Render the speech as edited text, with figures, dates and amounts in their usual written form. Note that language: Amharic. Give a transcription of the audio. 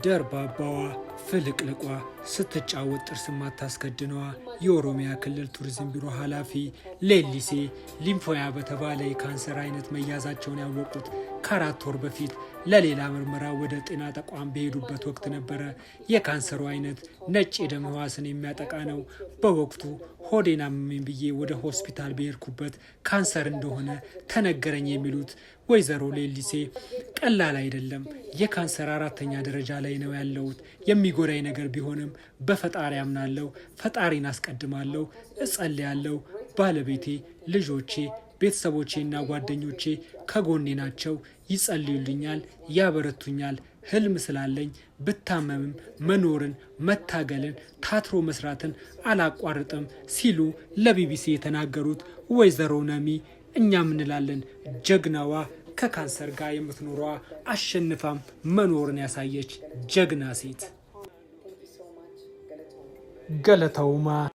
ደርባባዋ፣ ፍልቅልቋ፣ ስትጫወት ጥርስ ማታስከድነዋ የኦሮሚያ ክልል ቱሪዝም ቢሮ ኃላፊ ሌሊሴ ሊምፎያ በተባለ የካንሰር አይነት መያዛቸውን ያወቁት ከ4 ወር በፊት ለሌላ ምርመራ ወደ ጤና ተቋም በሄዱበት ወቅት ነበረ። የካንሰሩ አይነት ነጭ የደም ህዋስን የሚያጠቃ ነው። በወቅቱ ሆዴን አመመኝ ብዬ ወደ ሆስፒታል በሄድኩበት ካንሰር እንደሆነ ተነገረኝ የሚሉት ወይዘሮ ሌሊሴ፣ ቀላል አይደለም፣ የካንሰር አራተኛ ደረጃ ላይ ነው ያለሁት። የሚጎዳኝ ነገር ቢሆንም በፈጣሪ አምናለሁ። ፈጣሪን አስቀድማለሁ፣ እጸልያለሁ። ባለቤቴ፣ ልጆቼ፣ ቤተሰቦቼና ጓደኞቼ ከጎኔ ናቸው። ይጸልዩልኛል፣ ያበረቱኛል። ህልም ስላለኝ ብታመምም መኖርን፣ መታገልን፣ ታትሮ መስራትን አላቋርጥም ሲሉ ለቢቢሲ የተናገሩት ወይዘሮ ነሚ፣ እኛም እንላለን ጀግናዋ፣ ከካንሰር ጋር የምትኖረዋ፣ አሸንፋም መኖርን ያሳየች ጀግና ሴት። Thank you so much. Galatoomaa. Galatoomaa.